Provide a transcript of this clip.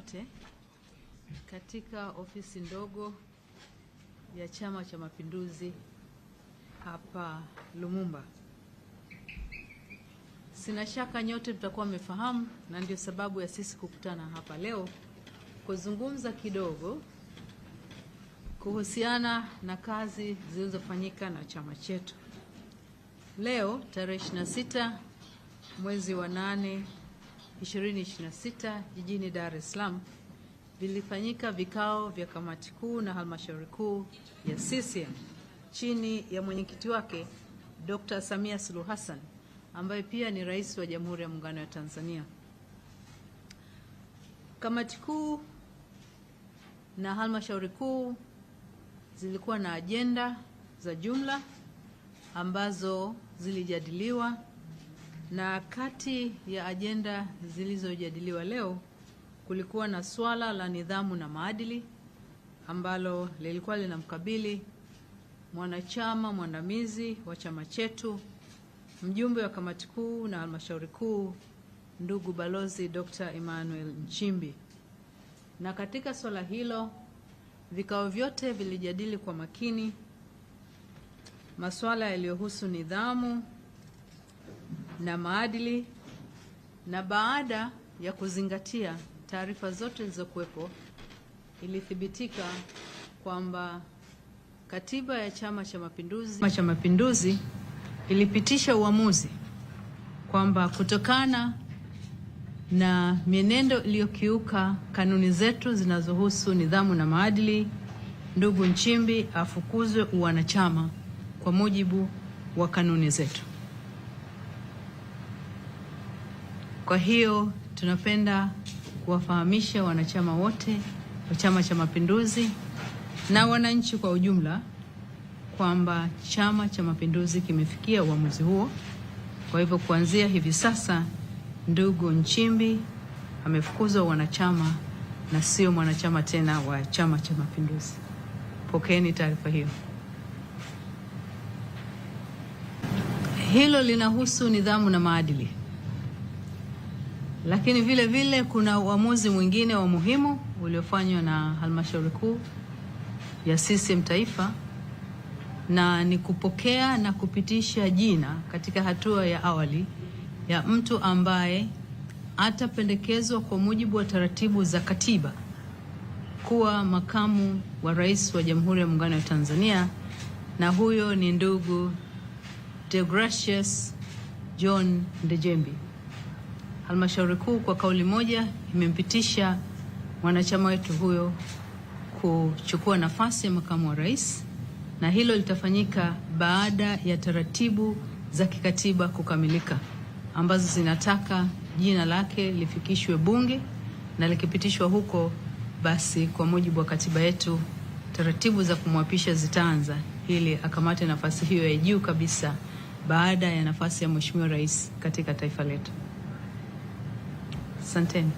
nyote katika ofisi ndogo ya Chama cha Mapinduzi hapa Lumumba. Sina shaka nyote mtakuwa mmefahamu, na ndio sababu ya sisi kukutana hapa leo kuzungumza kidogo kuhusiana na kazi zilizofanyika na chama chetu. Leo tarehe 26 mwezi wa 8 2026 jijini Dar es Salaam vilifanyika vikao vya kamati kuu na halmashauri kuu ya CCM chini ya mwenyekiti wake Dr. Samia Suluhu Hassan ambaye pia ni rais wa Jamhuri ya Muungano wa Tanzania. Kamati kuu na halmashauri kuu zilikuwa na ajenda za jumla ambazo zilijadiliwa, na kati ya ajenda zilizojadiliwa leo kulikuwa na swala la nidhamu na maadili ambalo lilikuwa linamkabili mwanachama mwandamizi wa chama chetu, mjumbe wa kamati kuu na halmashauri kuu, ndugu Balozi Dr. Emmanuel Nchimbi. Na katika swala hilo vikao vyote vilijadili kwa makini masuala yaliyohusu nidhamu na maadili, na baada ya kuzingatia taarifa zote zilizokuwepo, ilithibitika kwamba katiba ya Chama cha Mapinduzi, Chama cha Mapinduzi ilipitisha uamuzi kwamba kutokana na mienendo iliyokiuka kanuni zetu zinazohusu nidhamu na maadili, ndugu Nchimbi afukuzwe uwanachama kwa mujibu wa kanuni zetu. Kwa hiyo tunapenda kuwafahamisha wanachama wote wa Chama cha Mapinduzi na wananchi kwa ujumla kwamba Chama cha Mapinduzi kimefikia uamuzi huo. Kwa hivyo kuanzia hivi sasa ndugu Nchimbi amefukuzwa wanachama na sio mwanachama tena wa Chama cha Mapinduzi. Pokeeni taarifa hiyo. Hilo linahusu nidhamu na maadili, lakini vile vile kuna uamuzi mwingine wa muhimu uliofanywa na halmashauri kuu ya CCM Taifa, na ni kupokea na kupitisha jina katika hatua ya awali ya mtu ambaye atapendekezwa kwa mujibu wa taratibu za katiba kuwa makamu wa rais wa Jamhuri ya Muungano wa Tanzania, na huyo ni ndugu Deogratius John Ndejembi. Halmashauri Kuu kwa kauli moja imempitisha mwanachama wetu huyo kuchukua nafasi ya makamu wa rais, na hilo litafanyika baada ya taratibu za kikatiba kukamilika ambazo zinataka jina lake lifikishwe Bunge, na likipitishwa huko, basi kwa mujibu wa katiba yetu taratibu za kumwapisha zitaanza ili akamate nafasi hiyo ya juu kabisa baada ya nafasi ya Mheshimiwa Rais katika taifa letu. Asanteni.